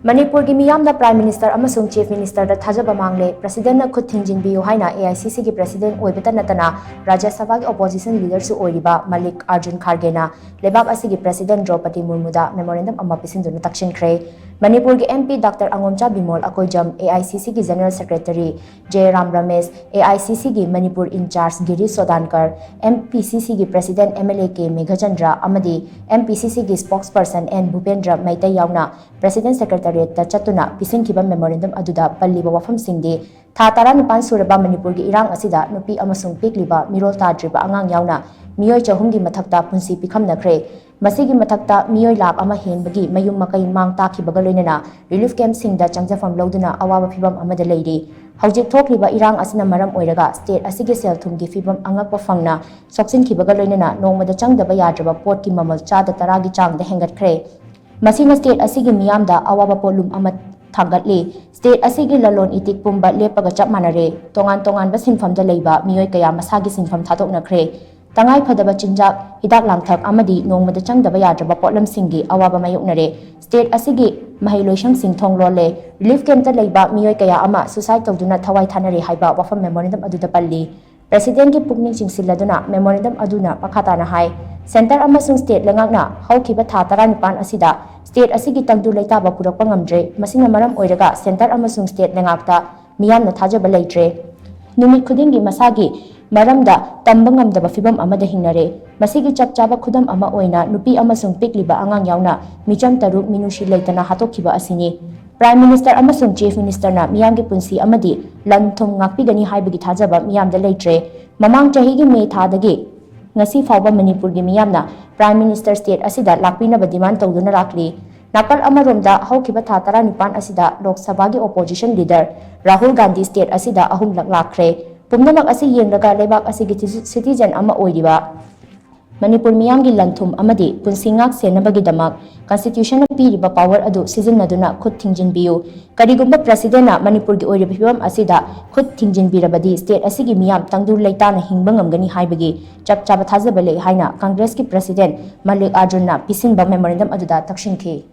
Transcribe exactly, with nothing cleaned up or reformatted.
ꯃꯅꯤꯄꯨꯔꯒꯤ ꯃꯤꯌꯥꯝꯅ Prime Minister ꯑꯃꯁꯨꯡ Chief Ministerꯗ ꯊꯥꯖꯕ ꯃꯥꯡꯂꯦ, Presidentꯅ ꯈꯨꯠ ꯊꯤꯡꯖꯤꯟꯕꯤꯌꯨ ꯍꯥꯏꯅ AICCꯒꯤ President ꯑꯣꯏꯕꯇ ꯅꯠꯇꯅ ꯔꯥꯖ꯭ꯌ ꯁꯚꯥꯒꯤ Opposition Leaderꯁꯨ ꯑꯣꯏꯔꯤꯕ ꯃꯜꯂꯤꯛ ꯑꯥꯔꯖꯨꯟ ꯈꯥꯔꯒꯦꯅ ꯂꯩꯕꯥꯛ ꯑꯁꯤꯒꯤ President ꯗ꯭ꯔꯧꯄꯗꯤ ꯃꯨꯔꯃꯨꯗ memorandum ꯑꯃ ꯄꯤꯁꯤꯟꯗꯨꯅ ꯇꯛꯁꯤꯟꯈ꯭ꯔꯦ꯫ ꯃꯅꯤꯄꯨꯔꯒꯤ MP Doctor ꯑꯉꯣꯝꯆꯥ Bimol Akoijam, AICCꯒꯤ General Secretary ꯖꯦꯔꯥꯝ Ramesh, AICCꯒꯤ Manipur in-charge ꯒꯤꯔꯤꯁ ꯆꯣꯗꯥꯟꯀꯔ, MPCCꯒꯤ President MLA ꯀꯦ ꯃꯦꯘꯆꯟꯗ꯭ꯔ ꯑꯃꯗꯤ MPCCꯒꯤ Spokesperson ꯑꯦꯟ ꯚꯨꯄꯦꯟꯗ꯭ꯔ ꯃꯩꯇꯩ ꯌꯥꯎꯅ President Secretariatꯇ ꯆꯠꯇꯨꯅ ꯄꯤꯁꯤꯟꯈꯤꯕ memorandum ꯑꯗꯨꯗ ꯄꯜꯂꯤꯕ ꯋꯥꯐꯝꯁꯤꯡꯗꯤ, ꯊꯥ ꯇꯔꯥꯅꯤꯄꯥꯟ ꯁꯨꯔꯕ ꯃꯅꯤꯄꯨꯔꯒꯤ ꯏꯔꯥꯡ ꯑꯁꯤꯗ ꯅꯨꯄꯤ ꯑꯃꯁꯨꯡ ꯄꯤꯛꯂꯤꯕ ꯃꯤꯔꯣꯜ ꯇꯥꯗ꯭ꯔꯤꯕ ꯑꯉꯥꯡ ꯌꯥꯎꯅ ꯃꯤꯑꯣꯏ ꯆꯍꯨꯝꯒꯤ ꯃꯊꯛꯇ ꯄꯨꯟꯁꯤ ꯄꯤꯈꯝꯅꯈ꯭ꯔꯦ꯫ ꯃꯁꯤꯒꯤ ꯃꯊꯛꯇ ꯃꯤꯑꯣꯏ ꯂꯥꯈ ꯑꯃ ꯍꯦꯟꯕꯒꯤ ꯃꯌꯨꯝ ꯃꯀꯩ ꯃꯥꯡ ꯇꯥꯛꯈꯤꯕꯒ ꯂꯣꯏꯅꯅ relief campꯁꯤꯡꯗ ꯆꯪꯖꯐꯝ ꯂꯧꯗꯨꯅ ꯑꯋꯥꯕ ꯐꯤꯚꯝ ꯑꯃꯗ ꯂꯩꯔꯤ꯫ ꯍꯧꯖꯤꯛ ꯊꯣꯛꯂꯤꯕ ꯏꯔꯥꯡ ꯑꯁꯤꯅ ꯃꯔꯝ ꯑꯣꯏꯔꯒ state ꯑꯁꯤꯒꯤ ꯁꯦꯜ ꯊꯨꯝꯒꯤ ꯐꯤꯚꯝ ꯑꯉꯛꯄ ꯐꯪꯅ ꯁꯣꯛꯆꯤꯟꯈꯤꯕꯒ ꯂꯣꯏꯅꯅ ꯅꯣꯡꯃꯗ ꯆꯪꯗꯕ ꯌꯥꯗ꯭ꯔꯕ ꯄꯣꯠꯀꯤ ꯃꯃꯜ ꯆꯥꯗ ꯇꯔꯥꯒꯤ ꯆꯥꯡꯗ ꯍꯦꯟꯒꯠꯈ꯭ꯔꯦ꯫ ꯃꯁꯤꯅ state ꯑꯁꯤꯒꯤ ꯃꯤꯌꯥꯝꯗ ꯑꯋꯥꯕ ꯄꯣꯠꯂꯨꯝ ꯑꯃ ꯊꯥꯡꯒꯠꯂꯤ꯫ State ꯑꯁꯤꯒꯤ ꯂꯂꯣꯟ ꯏꯇꯤꯛ ꯄꯨꯝꯕ ꯂꯦꯞꯄꯒ ꯆꯞ ꯃꯥꯟꯅꯔꯦ꯫ ꯇꯣꯉꯥꯟ ꯇꯣꯉꯥꯟꯕ ꯁꯤꯟꯐꯝꯗ ꯂꯩꯕ ꯃꯤꯑꯣꯏ ꯀꯌꯥ ꯃꯁꯥꯒꯤ ꯁꯤꯟꯐꯝ ꯊꯥꯗꯣꯛꯅꯈ꯭ꯔꯦ꯫ ꯇꯉꯥꯏ ꯐꯗꯕ ꯆꯤꯟꯖꯥꯛ, ꯍꯤꯗꯥꯛ ꯂꯥꯡꯊꯛ ꯑꯃꯗꯤ ꯅꯣꯡꯃꯗ ꯆꯪꯗꯕ ꯌꯥꯗ꯭ꯔꯕ ꯄꯣꯠꯂꯝꯁꯤꯡꯒꯤ ꯑꯋꯥꯕ ꯃꯥꯌꯣꯛꯅꯔꯦ꯫ State ꯑꯁꯤꯒꯤ ꯃꯍꯩ ꯂꯣꯏꯁꯪꯁꯤꯡ ꯊꯣꯡ ꯂꯣꯜꯂꯦ꯫ Relief campꯇ ꯂꯩꯕ ꯃꯤꯑꯣꯏ ꯀꯌꯥ ꯑꯃ suicide ꯇꯧꯗꯨꯅ ꯊꯋꯥꯏ ꯊꯥꯅꯔꯦ ꯍꯥꯏꯕ ꯋꯥꯐꯝ memorandum ꯑꯗꯨꯗ ꯄꯜꯂꯤ꯫ Presidentꯀꯤ ꯄꯨꯛꯅꯤꯡ ꯆꯤꯡꯁꯤꯜꯂꯗꯨꯅ memorandum ꯑꯗꯨꯅ ꯃꯈꯥ ꯇꯥꯅ ꯍꯥꯏ, Centre ꯑꯃꯁꯨꯡ state ꯂꯩꯉꯥꯛꯅ ꯍꯧꯈꯤꯕ ꯊꯥ ꯇꯔꯥꯅꯤꯄꯥꯟ ꯑꯁꯤꯗ state ꯑꯁꯤꯒꯤ ꯇꯪꯗꯨ ꯂꯩꯇꯥꯕ ꯄꯨꯔꯛꯄ ꯉꯝꯗ꯭ꯔꯦ꯫ ꯃꯁꯤꯅ ꯃꯔꯝ ꯑꯣꯏꯔꯒ centre ꯑꯃꯁꯨꯡ state ꯂꯩꯉꯥꯛꯇ ꯃꯤꯌꯥꯝꯅ ꯊꯥꯖꯕ ꯂꯩꯇ꯭ꯔꯦ꯫ ꯅꯨꯃꯤꯠ ꯈꯨꯗꯤꯡꯒꯤ ꯃꯁꯥꯒꯤ ꯃꯔꯝꯗ ꯇꯝꯕ ꯉꯝꯗꯕ ꯐꯤꯚꯝ ꯑꯃꯗ ꯍꯤꯡꯅꯔꯦ꯫ ꯃꯁꯤꯒꯤ ꯆꯞ ꯆꯥꯕ ꯈꯨꯗꯝ ꯑꯃ ꯑꯣꯏꯅ ꯅꯨꯄꯤ ꯑꯃꯁꯨꯡ ꯄꯤꯛꯂꯤꯕ ꯑꯉꯥꯡ ꯌꯥꯎꯅ ꯃꯤꯆꯝ ꯇꯔꯨꯛ ꯃꯤꯅꯨꯡꯁꯤ ꯂꯩꯇꯅ ꯍꯥꯠꯇꯣꯛꯈꯤꯕ ꯑꯁꯤꯅꯤ꯫ Prime Minister ꯑꯃꯁꯨꯡ Chief Ministerꯅ ꯃꯤꯌꯥꯝꯒꯤ ꯄꯨꯟꯁꯤ ꯑꯃꯗꯤ ꯂꯟ ꯊꯨꯝ ꯉꯥꯛꯄꯤꯒꯅꯤ ꯍꯥꯏꯕꯒꯤ ꯊꯥꯖꯕ ꯃꯤꯌꯥꯝꯗ ꯂꯩꯇ꯭ꯔꯦ꯫ ꯃꯃꯥꯡ ꯆꯍꯤꯒꯤ ꯃꯦ ꯊꯥꯗꯒꯤ ꯉꯁꯤ ꯐꯥꯎꯕ ꯃꯅꯤꯄꯨꯔꯒꯤ ꯃꯤꯌꯥꯝꯅ Prime Minister state ꯑꯁꯤꯗ ꯂꯥꯛꯄꯤꯅꯕ demand ꯇꯧꯗꯨꯅ ꯂꯥꯛꯂꯤ꯫ ꯅꯥꯀꯜ ꯑꯃꯔꯣꯝꯗ ꯍꯧꯈꯤꯕ ꯊꯥ ꯇꯔꯥꯅꯤꯄꯥꯟ ꯑꯁꯤꯗ ꯂꯣꯛ ꯁꯚꯥꯒꯤ Opposition Leader Rahul Gandhi state ꯑꯁꯤꯗ ꯑꯍꯨꯝꯂꯛ ꯂꯥꯛꯈ꯭ꯔꯦ꯫ ꯄꯨꯝꯅꯃꯛ ꯑꯁꯤ ꯌꯦꯡꯂꯒ ꯂꯩꯕꯥꯛ ꯑꯁꯤꯒꯤ citizen ꯑꯃ ꯑꯣꯏꯔꯤꯕ ꯃꯅꯤꯄꯨꯔ ꯃꯤꯌꯥꯝꯒꯤ ꯂꯟ ꯊꯨꯝ ꯑꯃꯗꯤ ꯄꯨꯟꯁꯤ ꯉꯥꯛ ꯁꯦꯟꯅꯕꯒꯤꯗꯃꯛ Constitutionꯅ ꯄꯤꯔꯤꯕ power ꯑꯗꯨ ꯁꯤꯖꯤꯟꯅꯗꯨꯅ ꯈꯨꯠ ꯊꯤꯡꯖꯤꯟꯕꯤꯌꯨ꯫ ꯀꯔꯤꯒꯨꯝꯕ Presidentꯅ ꯃꯅꯤꯄꯨꯔꯒꯤ ꯑꯣꯏꯔꯤꯕ ꯐꯤꯚꯝ ꯑꯁꯤꯗ ꯈꯨꯠ ꯊꯤꯡꯖꯤꯟꯕꯤꯔꯕꯗꯤ state ꯑꯁꯤꯒꯤ ꯃꯤꯌꯥꯝ ꯇꯪꯗꯨ ꯂꯩꯇꯥꯅ ꯍꯤꯡꯕ ꯉꯝꯒꯅꯤ ꯍꯥꯏꯕꯒꯤ ꯆꯞ ꯆꯥꯕ ꯊꯥꯖꯕ ꯂꯩ ꯍꯥꯏꯅ Congressꯀꯤ President ꯃꯜꯂꯤꯛ ꯑꯥꯔꯖꯨꯟꯅ ꯄꯤꯁꯤꯟꯕ memorandum ꯑꯗꯨꯗ ꯇꯛꯁꯤꯟꯈꯤ꯫